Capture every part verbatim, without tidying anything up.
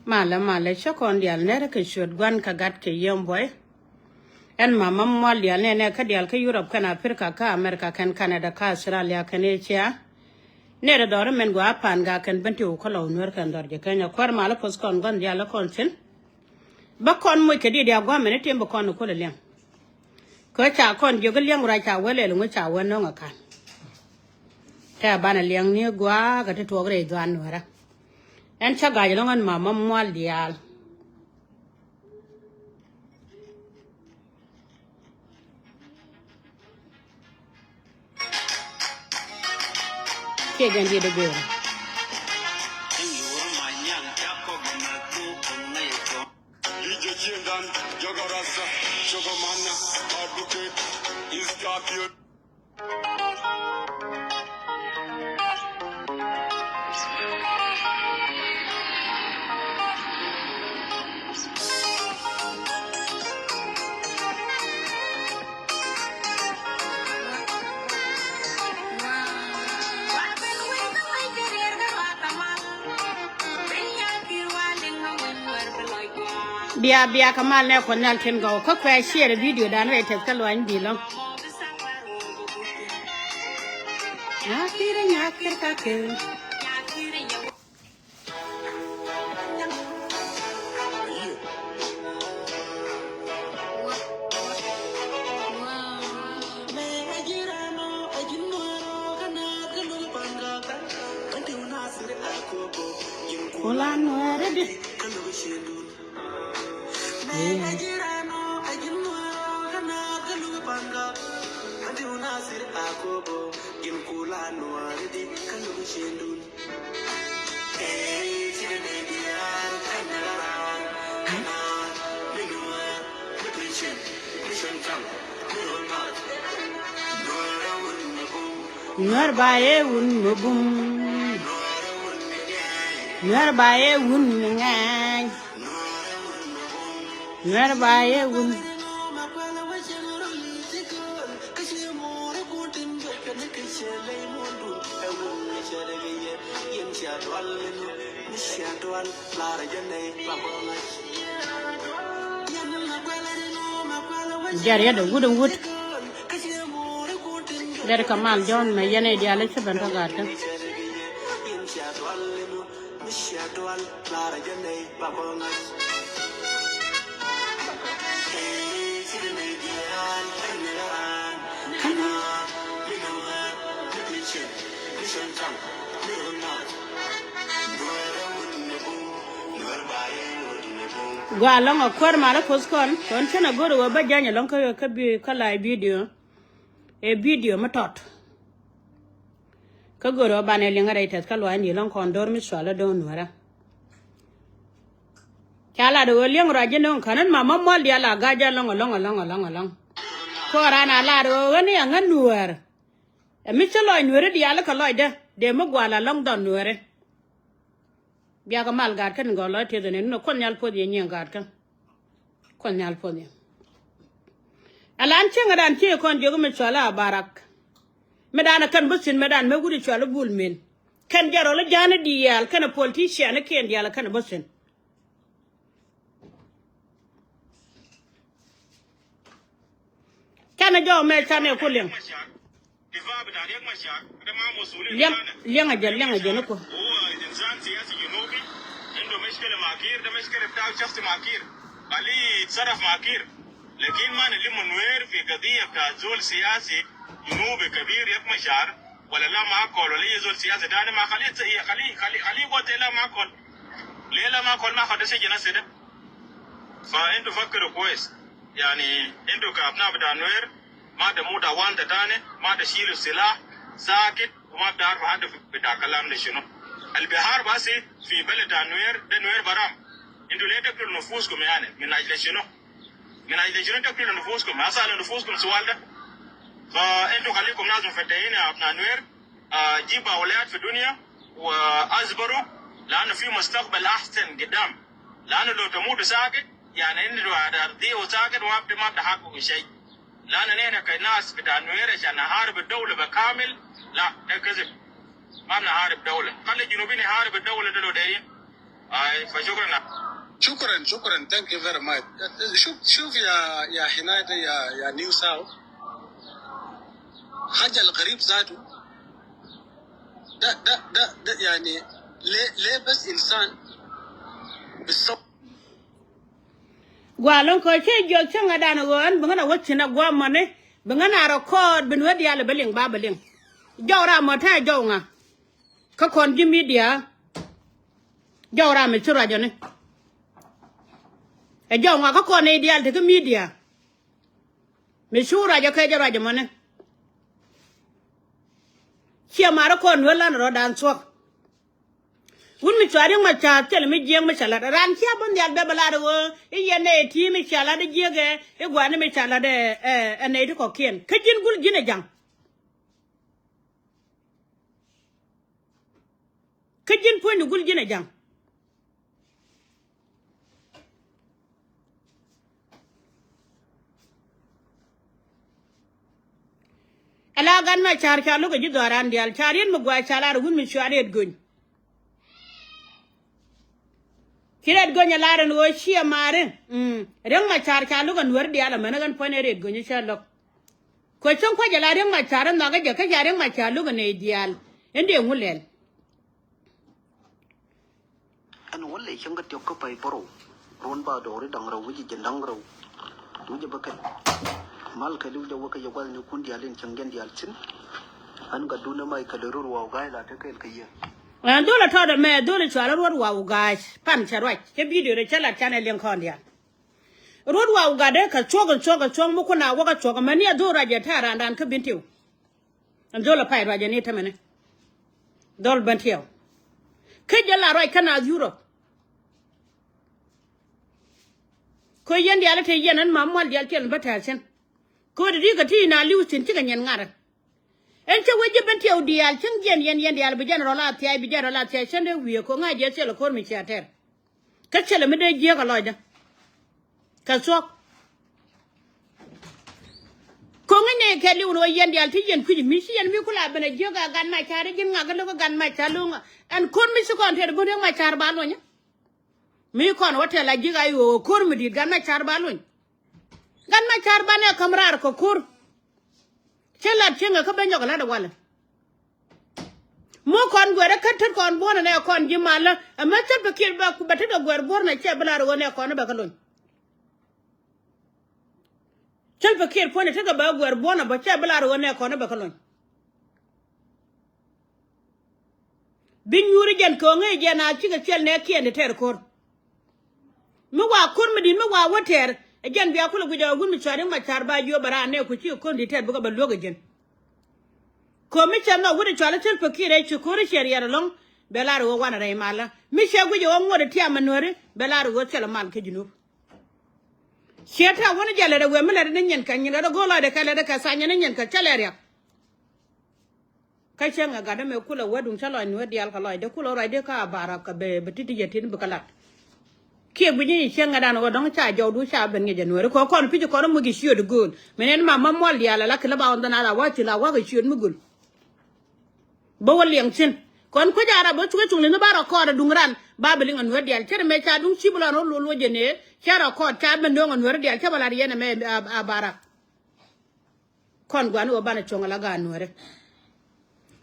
Malɛ, malɛ, cä kɔn diaal nɛrɛ kɛ ciöt Gua̱n kä Gat kɛ Yiëë Buɔy. Ɛn mama mual diaal nɛnɛ kä diaal kä Europe kɛn Africa kä America kɛn Canada kä Australia kɛn Asia. Nɛrɛ dhɔr mɛn gua pan ga kɛn Bentiu kä Lɔw Nuɛr kɛn dhɔr jɛ Kenya. Kuäär malɛ poth kɔn gua̱n diaal kɔn thi̱n. Bä kɔn moc kɛ diet diaal gua̱a̱mɛn i̱ tim bä kɔn i̱ kulɛ liɛŋ. Kä ca kɔn jiök i̱ liɛŋ ruac ca wee lɛl ŋuc ca wee no̱ŋ ɛ ka̱n. Tɛ banɛ liɛŋ ni gua̱a̱k ɛ ti tuɔɔk rɛy dhuan Nuɛrä. Ɛn cä ga̱c ɛlɔ̱ŋ ɛn mama mual diaal. Kiɛ jɛn diet i̱ gueer. Bia, bia kɛ mal nɛ Kuɔth Nhial tin gɔw kä kuɛ share video dan rɛy tɛth kä luany bi lɔŋ. Nyakirɛ, nyakirɛ kakɛ. Kula Nuɛri di. Nuɛr ba ye wun mi bum. Nuɛr ba ye wun mi ŋɛny. Nuɛr ba ye wun. Jɛr yɛt ɛ wut ɛn wut. Dɛr kɛ mal Jɔ̱ɔ̱n mɛ yɛn ɛ diaal ɛ cä ben tɔ gaat kä. Gua lɔŋ a kuäär mal a poth kɔn kɔn cän a go̱r a wä bä jany a lɔŋ kä kä bi kä live video. Ɛ video mi tɔt. Kä go̱r a wä banɛ liŋ a rɛy tɛth kä luac ni lɔŋ kɔn do̱r mi cual a do̱r Nuɛrä. Ca lat a wä liŋ ruac jɛ no̱o̱ŋ kän in ma ma mual diaal a ga̱c jɛ lɔŋ a lɔŋ a lɔŋ a lɔŋ a lɔŋ. Kɔran a lat a wä ɣän i̱ a ŋän Nuɛr. Ɛ mi cä lɔc Nuɛri diaal kɛ lɔcdä dee mi gual a lɔŋ dhɔn Nuɛri. Biakɛ mal gaat kä ni gɔl lɔ tieth ni nɔ Kuoth Nhial puɔth yɛ nyiɛŋ gaat kä. Kuoth Nhial puɔth yɛ. Alan cieŋ adan cie kɔn jiök mi cual a barak. Mi dan a kän bä thin mi dan mi wut cual a bul min. Kɛn jɛ rɔl a ja̱a̱n a diaal kɛn a politician a kiɛn diaal a kän bä thin. Canɛ jɔw mɛ canɛ ku liɛŋ. Liɛŋ, liɛŋ a jɛ, liɛŋ a jɛ ni ku. لكن ما نلم نوير في قضية بتاع زول سياسي جنوبي كبير ريك مشار، ولا لا ما كول، ولا أي زول سياسي تاني، ما خليه، خليه، خليه، خليه يقعد زي لا ما كول. ليه لا ما كول ما خد سجن هسه ده؟ فأنتوا فكروا كويس. يعني، أنتوا كأبناء بتاع نوير، ما تموت أوانت تاني، ما تشيلوا سلاح، ساكت، وما بتعرفوا هدف بتاع كلام ده شنو. البحار بس في بلد بتاع نوير، ده نوير برام. أنتوا ليه تقتلوا نفوسكم يعني؟ من أجل شنو؟ من أجل شنو تقتلوا نفوسكم؟ أسألوا نفوسكم سؤال ده. فأنتوا خليكم ناس مفتحين يا أبناء نوير. آه، جيبوا أولاد في الدنيا وأصبروا، لأنه في مستقبل أحسن قدام. لأنه لو تموتوا ساكت، يعني، أنتوا هتضيعوا ساكت، وما بت-، ما بتحققوا شيء. لأن نحن كناس بتاع نوير عشان نحارب الدولة بكامل، لا، ده كذب. ما بنحارب دولة. خلي الجنوبيين يحارب الدولة ده لو دايرين. Ai, fa shukran. Shukran, shukran. Thank you very much. Shuf, shuf ya, ya hina da ya, ya New South. Haja al-gharib zatu. Da, da, da, da, yani, le, le bas insan bisaw. Gua lɔŋ kɔ cɛ jiɔk cɛ ŋa dan ɣöö ɛn bi ŋän a wä cin a guamani bi ŋän a record bi nuɛ diaal bi liŋ ba bi liŋ. Jɔw ram mɔ tɛ jɔw ŋa. Kä kɔn ji̱ media. Jɔw ram mi ci ruacɔni. Ɛ jɔw ŋa kä kɔn nɛy diaal ti kä media. Mi cu ruacɔ kɛ jɛ ruacɔ mɔni. Ciɛ marä kɔn nuɛ lan rɔ dan thuɔk. Wun mi cua riŋ ma ca thil mi jiɛŋ mi ca lat ran cia bä nhial bɛ bä lat ɣöö i̱ yɛn nɛy ti mi ca lat i̱ jiäkɛ i̱ gua̱a̱ni mi ca lat ɛ ɛ nɛy ti kɔ̱kiɛn kä ji̱n gul ji̱n ɛ ja̱ŋ. Kä ji̱n puɔ̱nyni gul ji̱n ɛ ja̱ŋ. Ala gan ma car ca luk a ji̱ dhɔran diaal ca riet mi gua̱a̱ ca lar wun mi cua riet göny. Ci riet göny a lar ɛn ɣöö ciɛ maari. Riek ma car ca luk a nuäär diaal a män ɣän puɔ̱ny ɛ riet göny cä lo̱k. Kuɛ cäŋ kua̱c ala riäŋ ma ca̱r in nhɔakä jɛ kä ca riäŋ ma ca̱r luk in nɛy diaal in dee ŋu lɛl. Ɛn wä lɛ cäŋ kä tiɔk kä pay bärɔw ruɔ̱n ba dɔɔri da̱ŋ rɛw wi̱ci jɛ da̱ŋ rɛw. Wi̱ci bä kɛn mal kɛ li̱w jɛ wä kä jɛ gua̱thnikun diaal in cäŋ jɛn diaal thi̱n. Ɛn gat dun ɛmay kɛ lɛ rur waw ga̱a̱c la te kɛɛl kɛ yɛ. Ɛn dhol ɛ tɔɔdɛ mɛ dhol ɛ cual ɛ ruɔ̱t waw ga̱a̱c pan cɛ ruac cɛ bidio rɛ cɛ lat canɛ liɛŋ kɔn diaal. Ruɔ̱t wa Uganda kɛ cuɔ̱k in cuɔ̱k in cuɔ̱k mi kun a wäk a cuɔ̱k amäni a dhol ruac ɛ tɛ̈r randan kä Bentiu. Ɛn dhol a pay ruac ɛn i̱ tämɛni. Dhol Bentiu. Kä jɛ la ruac kä Naath Yurop. Kä yɛn diaal i̱ te yɛn ɛn mam mual diaal tiɛl in bä tɛ̈r cin. Kä di di kɛ ti na li̱w thi̱n cikɛ nyin ŋa̱rä. Ɛn cä wec ji̱ Bentiu diaal cäŋ jiɛn yɛn yɛn diaal bi jɛn rɔl a thiac bi jɛn rɔl a thiac cäŋ dee wiee ko̱ ŋa̱c jɛ thilɛ ko̱r mi cia tɛr. Kä thilɛ mi dee jiääk a lɔcdä. Kɛ thuɔ̱k. Ko̱ ŋäcnɛ kɛ li̱w ni wä yɛn diaal ti yɛn kui̱c mi ci yɛn mi kula ben a jiääk a gan mac ca̱r i̱ ji̱n ŋak i̱ lo̱k i̱ gan mac ca̱r lo̱ŋ. Ɛn ko̱r mi ci kɔn tɛr bun riäŋ mac ca̱r ba luɔ̱nyä. Mi kɔn wä tɛl a ji̱k a i̱ ɣöö ko̱r mi di̱i̱t gan mac ca̱r ba luɔ̱ny. Gan mac ca̱r banɛ käm raar kɛ ko̱r. Cä lat cieŋɛ kä ben jɔk lat ɛ walɛ. Muɔ̱k kɔn guɛrɛ kä tet kɔn buɔ̱nɛ nɛ kɔn ji̱ malä ɛmɛ thil bɛ kiɛt bɛ bɛ tet kɛ guɛr buɔ̱nɛ cɛ bi lar ɣöö nɛ kɔn bɛ kä lony. Thil bɛ kiɛt puɔ̱nɛ tet kɛ bɛ guɛr buɔ̱nɛ bä cɛ bi lar ɣöö nɛ kɔn bɛ kä lony. Bi nyuuri jɛn kɛ ɣöö ŋäc jɛn a cikɛ thil nɛɛkiɛn ti tɛɛr ko̱r. Mi wa ko̱r mi di̱t mi wa wä tɛɛr ɛ jɛn bia kulɛ guic ɛ wun mi cɔal ri̱ŋ ma ca̱r ba jiöp ɛ raan nɛɛku cikɛ ko̱r di̱t tɛɛr bikɛ bɛ luäk ɛ jɛn. Kɛ ɣöö mi cɛ nhɔk wut ɛ cɔal i̱ thil pekir ɛ ci ko̱r i̱ ciɛ riɛt ɛlɔ̱ŋ bɛ lar ɛ ɣöö wanɛ rɛy malä mi cɛ guic ɛ ɣöö ŋuɔ̱t ɛ tiam ɛ nuääri bɛ lar ɛ ɣöö thilɛ mal kä Junub. Ciɛ tɛ̈ wun ɛ jɛ lɛt ɛ wëë mi lɛt ɛ ni nyin kɛ nyin lɛt ɛ go̱o̱r lɔcdɛ kɛ lɛt ɛ kɛ thany ɛ ni nyin kɛ cä lɛ riak. Kä cäŋ ɛ gatdä mëë kulɛ wä duŋ cä lɔc nueer diaal kɛ lɔcdä kulɛ ruacdä kä a barak kɛ bɛ bɛ ti̱ti̱ yɛ tin bikɛ lat. Kiɛ gui̱c ni cäŋ ɛ dan ɣöö dɔ̱ŋ ca jɔwdu ca ben ŋi̱c ɛ nueeri kɛ kɔn pi̱ci kɔn muc kɛ ciöt gööl. Min ɛn ma ma muɔl diaal ala kilɛ ba ɣɔn dhɛn ala wa̱a̱ ci la wa̱a̱ kɛ ciöt mi göl. Bä wä liɛŋ thi̱n kɔn kuec a rap bä cukɛ cuŋ li̱n ni ba rɔ kɔɔt ɛ duŋ ran ba bi liŋ ɛ nueer diaal cä ri mëë ca duŋ ci bi lɔn rɔ luɔl wä jɛ nëë cä rɔ kɔɔt ca ben döŋ ɛ nueeri diaal cä bɛ lat yɛn ɛ mɛ a barak. Kɔn gua̱n ɣöö banɛ cuɔ̱ŋ ala gaat nuääri.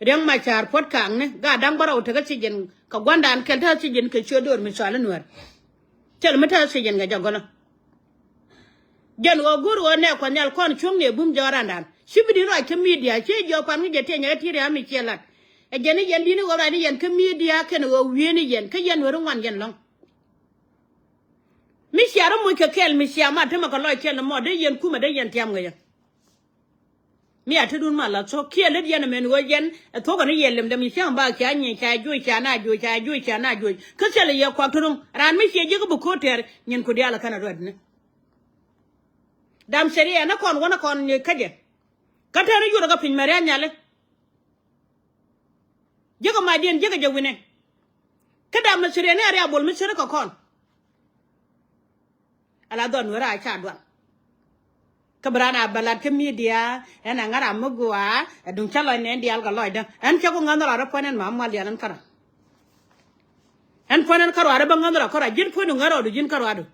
Riäŋ Macar puɔ̱t ka̱a̱ŋni gaat da̱ŋ bärɔw tekä thiec jɛn kɛ gua̱ndan kɛl tekä thiec jɛn kɛ ciöt döör mi cɔal i̱ nuäär. Thil mi tekä thiec jɛn kɛ jɛ gɔlä. Jɛn ɣöö go̱o̱r ɣöö nɛɛkɔ nhial kɔn cuɔ̱ŋni ɛ bum jɔɔrandan ci bi di̱t ruac kä midia ci jiɔk pan ŋi̱c jɛ tiɛny ɛ ti ria̱a̱ mi ciɛ lat. Ɛ jɛn i̱ yɛn di̱t ni ɣöö ruac ni yɛn kä midia kɛn ɣöö wiee ni yɛn kä yɛn nuääri ŋuan yɛn lɔ̱ŋ. Mi cia rɔ moc kɛ kɛl mi cia mat temɛ kɛ lɔc kɛl ni mɔ dee yɛn kumɛ dee yɛn tiam ŋäcä. Mi a tetdun ma la thok kiɛ lät yɛn ɛmɛn ɣöö yɛn ɛ thok ɛn i̱ yɛ lem dɛm i̱ cäŋ ba cia nyiec ca juɔc ca na juɔc ca juɔc ca na juɔc kä thilɛ yɛ kuak tetdun raan mi ciɛ jiäk i̱ bi ko̱o̱t tɛɛr nyin ku diaal ɛ kɛn ɛ ruɛtni. Dam cɛ riɛɛn ɛ kɔn wän ɛ kɔn nyiec kä jɛ. Kä tɛɛr i̱ yurɛ kɛ piny mɛ ria̱ nyali. Jiäkä macdiɛn jiäkä jɛ wi̱nɛ. Kä dam mɛ thiriɛn ni a riabol mi thiri kɛ kɔn. Ala dhɔn weri a ca dual. Kä bi raan a bɛ lat kä midia ɛn a ŋa̱r a mi gua ɛ duŋ cä lɔc nɛn diaal kɛ lɔcdä ɛn cä ku ŋa̱n dhɔl a rɔ puɔ̱n ɛn ma mual diaal ɛn kärä. Ɛn puɔ̱n ɛn kärɔaadä bä ŋäth rɔ kärɔa ji̱n puɔ̱n du ŋäth rɔ du ji̱n kärɔaadu.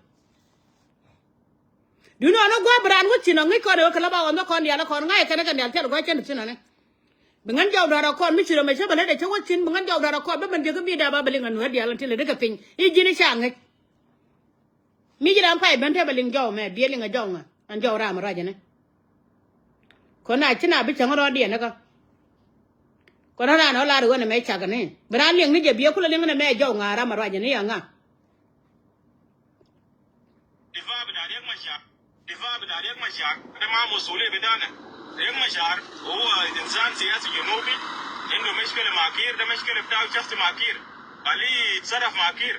Duundɛ ɣän ɣöö gua̱a̱p bi raan wä thi̱n ɔ ŋäc kɔn ɛ ɣöö kɛ la ba ɣɔn bä kɔn diaal ɛ kɔn ŋa̱c ɛ kɛn ɛ kɛn diaal thil ɛ gua̱c cɛn thi̱n ɔ ni. Bi ŋän jɔw duaar ɛ kɔn mi ci rɔ mɛ cä bɛ lät ɛ cä wä thi̱n bi ŋän jɔw duaar ɛ kɔn bä ben diɛ kä bi̱i̱ dap ba bɛ liŋ ɛ nueer diaal ɛn ti lät ɛ kɛ piny i̱ ji̱n i̱ ca ŋäc. Mi ji̱ ram pay ben te bɛ liŋ jɔw mɛ biɛ liŋ ɛ jɔw ŋa ɛn jɔw ram ɛ ruac ɛn ni. Kɔn a ci na bi cäŋ rɔɔdiɛn ni kä. Kɔn a raan ɔ lar ɣän ɛmɛ cak ni bi raan liŋ ni jɛ biɛ kulɛ liŋ ni mɛ jɔw ŋa ram ɛ ruac ɛn ni ɛ ŋa. Difa bita Riek Machar, difa bita Riek Machar, de ma musuliya bitana. Riek Machar huwa insan siyasi junubi, indu mushkila ma Kiir, de mushkila bitau shakhsi ma Kiir. Khali yitasarraf ma Kiir.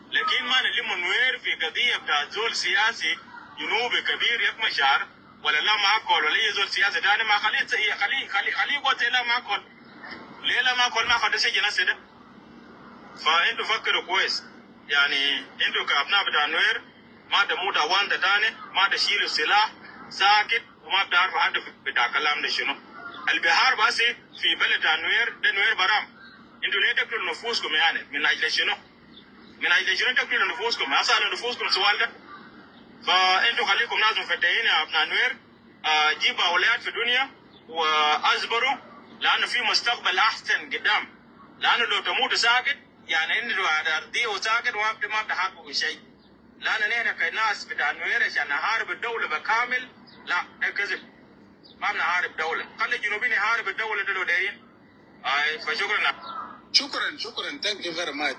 Lakin ma nalimu Nuer fi kadiya bita zol siyasi junubi kabir Riek Machar, wala Lam Akol, wala ayi zol siyasi tani, ma khali, khali, khali, khali yiguwa zay Lam Akol. Le Lam Akol ma khadu sijin hasa de. Fa intu fakiru kwes. Yani, intu ka abna bita Nuer, ma tamutu awanta tani, ma tashilu silah, sakit, wa ma bitaarfu hadufu bita kalam de shunu. Al bi harbu hasi fi beled ta Nuer, de Nuer baram. Intu le taktulu nufuskum yani, min ajli shunu? Min ajli shunu taktulu nufuskum? Asalu nufuskum sual de. Fa intu khalikum nas mufattahin ya abna Nuer. Ah, jibu awlad fi dunya wa asbiru, lanu fi mustakbal ahsan gidam. Lanu lo tamutu sakit, yani intu ardiya wa sakit, wa ma bita harbu bi shay. Lanu nihna ka nas bita Nuer ashan naharib dawla bi kamil, la, de kazib. Ma bina harib dawla. Khali junubin yaharib dawla de lo dairin. Ai, fa shukran. Shukran, shukran. Thank you very much.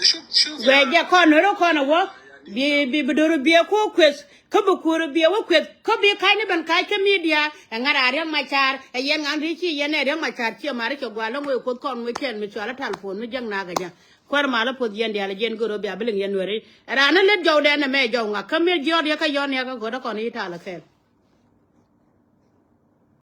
Shuf, shuf. Wee jɛ kɔn nuɛr kɔn a wä. Bi, bi, bi do̱r biɛ ku kueth. Kä bi kuur biɛ wä kueth. Kä bi ka̱cni ben ka̱c kä media. Ɛ ŋa̱r a Riek Machar. Ɛ yɛn ŋa̱n ri ci yɛn ɛ Riek Machar ci ɛ mari cɛ gua̱a̱l lä ŋuɛ kuoth kɔn ŋuɛ kɛn mi cual a telephone mi jɛk nak ɛ jɛ. Kuäär mal a puɔth yɛn diaal ɛ jɛn gör ɔ bia bi liŋ yɛn nuɛri. Ɛ raan a lät jɔw dɛn ɛ mɛ jɔw ŋak. Kä mi jiɔt yɛ kä yɔn yɛ kä go̱t ɛ kɔn i̱ tal ɛ kɛɛl.